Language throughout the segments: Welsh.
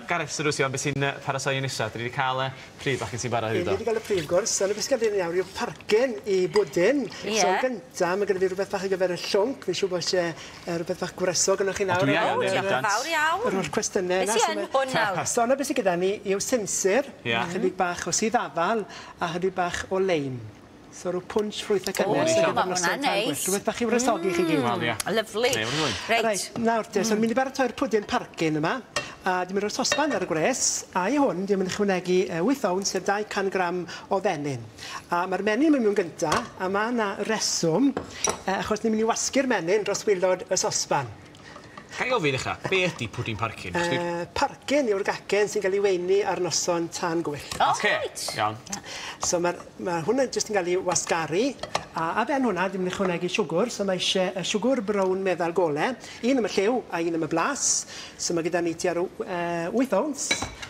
Gareth, sut wyt ti, beth sy'n paratoi i nesa? Dyn ni wedi cael y prif bach yn ti'n barod heddiw, do? Ni wedi cael y prif gwrs, ond beth sy'n gael nawr yw parcyn i bwdin. So yn gyntaf, mae gyda fi rhywbeth bach ar gyfer y llwnc. Fi'n siŵr bod eisiau rhywbeth bach gwresog arnoch chi nawr. Dwi angen, diolch yn fawr iawn. Yr holl cwestiynau yna. Beth sy'n hwn nawr? So yna beth sy'n gyda ni yw sinsir, chydig bach o sudd afal a chydig bach o leim. So rhyw punch ffrwythau cynnes ar gyfer noson tân gwyllt. Rhywbeth bach i wresogi chi gyd. Wel, ie. Lyfli. Reit. Nawr te, so ni'n mynd i baratoi'r pwdin parcyn yma. A dwi'n mynd i roi sosban ar y gwres, a i hwn dwi'n mynd i ychwanegu 8 owns, sef 200 gram o fenyn. A mae'r menyn yn mynd mewn gynta, a mae yna reswm, achos ni'n mynd i wasgu'r menyn dros waelod y sosban. Ga i ofyn i ddechrau, be ydy pwdin parcyn? Parcyn yw'r gacen sy'n cael ei weini ar noson tân gwyllt. O, reit. Iawn. So mae hwnna jyst yn cael ei wasgaru, a ben hwnna, dwi'n mynd i ychwanegu siwgr, so mae eisiau y siwgr brown meddal gole, un am y lliw a un am y blas. So mae gyda ni tua'r 8 owns,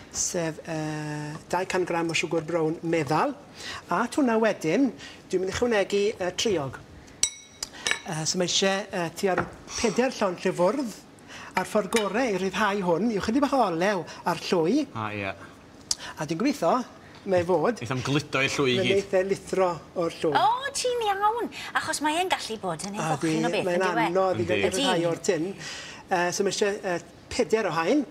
sef 200 gram o siwgr brown meddal. A at hwnna wedyn, dwi'n mynd i ychwanegu triog. So mae eisiau tua'r 4 llond lle fwrdd. A'r ffordd gorau i ryddhau hwn yw chydig bach o olew a'r llwy. A, ie. A dwi'n gobeithio, mae fod... Neith am gludo i'r llwy i gyd. Neith e lithro o'r llwy. O, ti'n iawn! Achos mae e'n gallu bod yn ei fochyn o beth, mae'n anodd i gael ryddhau o'r tin. So mae eisiau 4 o haen.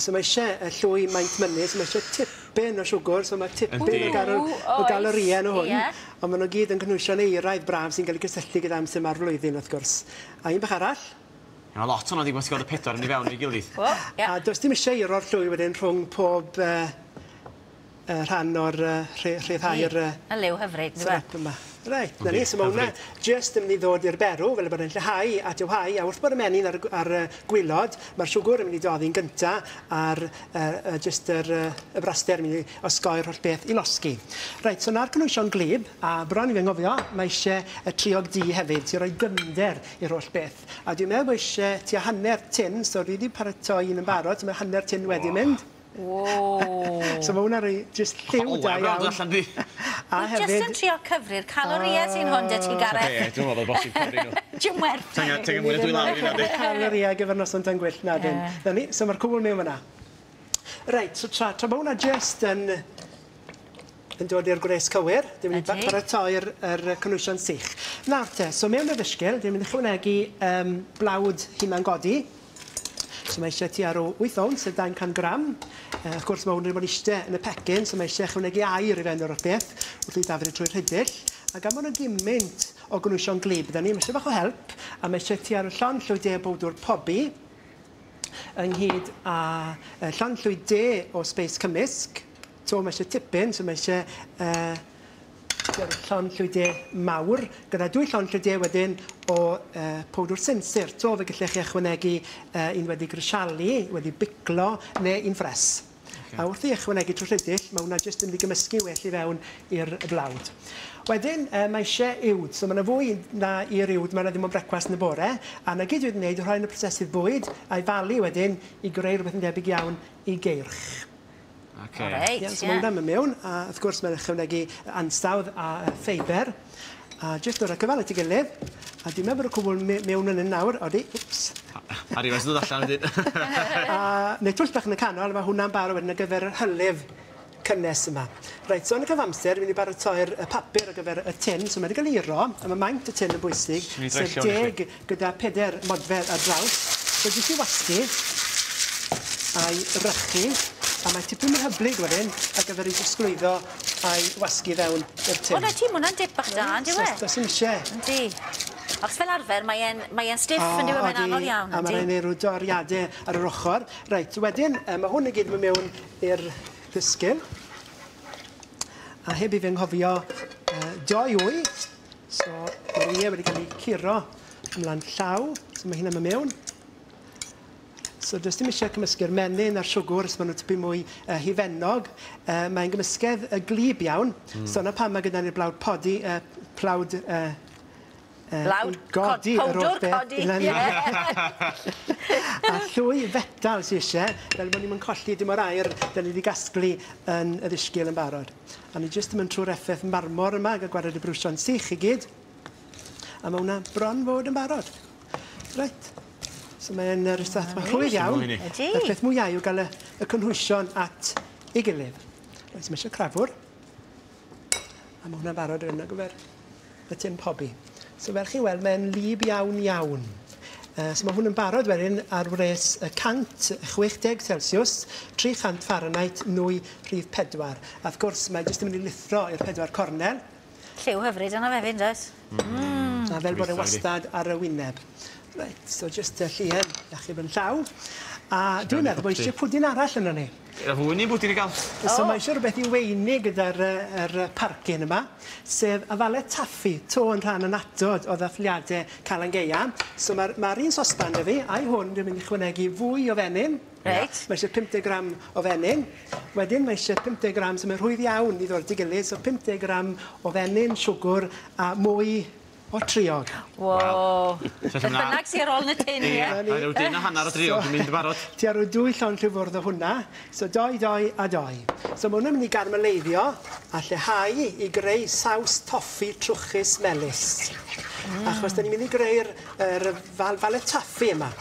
So mae eisiau llwy maint mynydd, so mae eisiau tipyn o siwgr, so mae tipyn o galorïau yn hwn. Ond maen nhw gyd yn cynhwysion euraidd braf sy'n cael eu cysylltu gyda amser ma'r flwyddyn, wrth gwrs. A un bach arall. Mae lot o'na ddim wedi gweld y 4 yn ei fewn i'w gilydd. A does dim eisiau iro'r llwy wedyn rhwng pob rhan o'r rhyddhau'r... Y liw hyfryd, syrup yma. Reit, na ni, so mae hwnna jyst yn mynd i ddod i'r berw, fel bod e'n lleihau a dewhau, a wrth bod y menyn ar y gwylod, mae'r siwgr yn mynd i doddi'n gynta, a'r jyst y braster yn mynd i osgoi'r holl beth i losgi. Reit, so na'r cynhwysion glib, a bron i fi anghofio, mae eisiau y triog du hefyd, sy'n rhoi dyfnder i'r holl beth. A dwi'n meddwl bod eisiau tua hanner tin, so dwi wedi paratoi un yn barod, so mae hanner tin wedi mynd. Wow. So mae hwnna'n rhoi jyst lliw da iawn. A hefyd... Jyst yn trio cyfri'r calorïau sy'n hwn dy ti, Gareth. Oce, dwi'n meddwl bod bosib cyfri nhw. Dim werth. Ti'n mwy na 2 lawr i na di. Calorïau gyfer noson tân gwyllt na dyn. Na ni, so mae'r cwbl mewn fyna. Reit, so tra mae hwnna jyst yn dod i'r gwres cywir, dwi'n mynd i paratoi'r cynhwysion sych. Nawr te, so mewn y ddysgl, dwi'n mynd i ychwanegu blawd hunan godi. So mae eisiau tua rhyw 8 owns, sef 200 gram. Wrth gwrs mae hwn wedi bod yn eistedd yn y pecyn, so mae eisiau ychwanegu aer i fewn o'r beth wrth i daflu trwy'r rhidill. A gan bod yna gymaint o gynhwysion glib gyda ni, mae eisiau bach o help, a mae eisiau tua llond llwy de o bowdwr pobi, ynghyd â llond llwy de o sbeis cymysg. So mae eisiau tipyn, so mae eisiau llond llwy de mawr, gyda 2 llond llwy de wedyn o powdwr sinsir. So fe gallech chi ychwanegu un wedi grisialu, wedi biclo, neu un ffres. A wrth i ychwanegu trwy'r rhidill, mae hwnna jyst yn mynd i gymysgu well i fewn i'r blawd. Wedyn, mae eisiau uwd. So mae yna fwy na i'r uwd, mae yna ddim ond brecwast yn y bore. A na gyd wedi wneud, rhoi yn y prosesydd bwyd, a'i falu wedyn i greu rhywbeth yn debyg iawn i geirch. Okay. Reit, ie. So mae hwnna'n mynd mewn, a wrth gwrs mae'n ychwanegu ansawdd a ffeiber. A jyst dod â cyfan at ei gilydd, a dwi'n meddwl bod y cwbl mewn yn nawr, odi, wps. A rhywbeth sy'n dod allan wedyn. A neu twll bach yn y canol, mae hwnna'n barod wedyn ar gyfer yr hylif cynnes yma. Reit, so yn y cyfamser, fi'n mynd i baratoi'r papur ar gyfer y tin, so mae wedi cael ei iro, a mae maint y tin yn bwysig, sef 10 gyda 4 modfedd ar draws. So jyst i wasgu a'i rychu, a mae tipyn mwy hyblyg wedyn ar gyfer ei drosglwyddo a'i wasgu fewn i'r tin. O, na ti, mae hwnna'n dip bach da, on'd yw e? Does dim isie. Yndi. Achos fel arfer, mae e'n stiff, on'd yw e? Mae'n anodd iawn, A mae'n rhaid i rhyw doriadau ar yr ochr. Reit, wedyn, mae hwn i gyd yn mynd mewn i'r ddysgl. A heb i fi anghofio 2 wy. So, mae'r wyau wedi cael eu curo ymlaen llaw. So mae hynna'n mynd mewn. So does dim eisiau cymysgu'r menyn a'r siwgr, os maen nhw tipyn mwy hufennog. Mae'n gymysgedd glib iawn. So 'na pam mae gyda ni'r blawd podi, plawd godi yr holl beth. A llwy fetal sy eisiau, fel bod ni'n mynd colli dim o'r aer da ni wedi gasglu yn y ddisgyl yn barod. A ni jyst yn mynd trwy'r effaith marmor yma, gael gwared y brwsio'n sych i gyd. A mae hwnna bron fod yn barod. Reit. So mae'n rhywbeth rhwydd iawn. Ydy. Y peth mwyaf yw gael y cynhwysion at ei gilydd. Reit, so mae eisiau crafwr. A mae hwnna'n barod yn ar gyfer y tin pobi. So fel chi'n weld, mae'n lib iawn iawn. So mae hwn yn barod wedyn ar wres 160 Celsius, 300 Fahrenheit, nwy rhif 4. A wrth gwrs, mae jyst yn mynd i lithro i'r pedwar cornel. Lliw hyfryd yna fe fynd, oes? A fel bod e wastad ar y wyneb. Reit, so jyst y llien achub yn llaw. A dwi'n meddwl bod eisiau pwdin arall yno ni. Fwy ni bwdin i gael. So mae eisiau rhywbeth i weini gyda'r parcyn yma, sef afalau taffi, to yn rhan annatod o ddathliadau Calan Gaea. So mae'r un sosban 'da fi, a'i hwn dwi'n mynd i chwanegu fwy o fenyn. Reit. Mae eisiau 50 gram o fenyn. Wedyn mae eisiau 50 gram, so mae'n rhwydd iawn i ddod at ei gilydd, so 50 gram o fenyn, siwgr a mwy o triog. Wow. Beth bynnag sy ar ôl yn y tin, ie? Ie, mae rhyw dyn a hanner o driog yn mynd yn barod. Ti ar ryw 2 llond llwy fwrdd o hwnna. So 2, 2 a 2. So mae hwnna'n mynd i garmeleiddio a lleihau i greu saws toffi trwchus melys. Achos da ni'n mynd i greu'r fale taffi yma.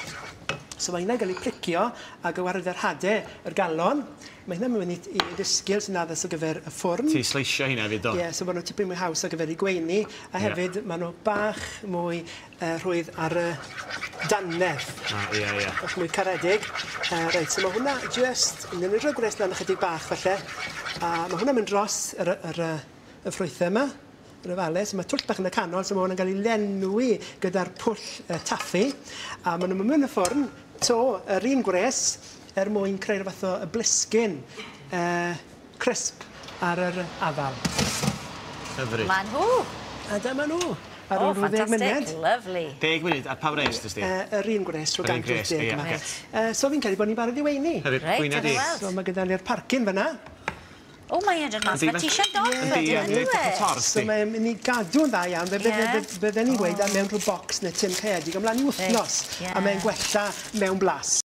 So mae hynna'n cael ei plicio a gywared yr hadau yr galon. Mae hynna'n mynd i ddisgyl sy'n addas ar gyfer y ffwrn. Ti'n sleisio hynna fyd, do? Ie, so maen nhw tipyn mwy haws ar gyfer eu gweini. A hefyd, maen nhw bach mwy rhwydd ar y dannedd. Ie, ie. Bach mwy caredig. Reit, so mae hwnna jyst yn mynd i'r gwres lan ychydig bach, falle. A mae hwnna'n mynd dros y ffrwythau yma. Yr afalau, so mae twll bach yn y canol, so mae hwnna'n cael ei lenwi gyda'r pwll taffi. A maen nhw'n mynd mewn y ffwrn, to yr un gwres, er mwyn creu'r fath o blisgyn crisp ar yr afal. Hyfryd. Ma' nhw. A dyma nhw. Ar ôl rhyw 10 munud. Ffantastig, lovely. 10 munud, ar pa wres, dys di? Yr un gwres, rhyw 180 yma. So fi'n credu bod ni'n barod i weini. Hyfryd, gweina di. So mae gyda ni'r parcyn fyna. O, mae e'n dod mas, mae ti eisiau dod wedyn, yndw e? So mae'n mynd i gadw'n dda iawn, bydden ni'n gweud mewn rhyw bocs neu tin caeedig ymlaen i wythnos, a mae'n gwella mewn blas.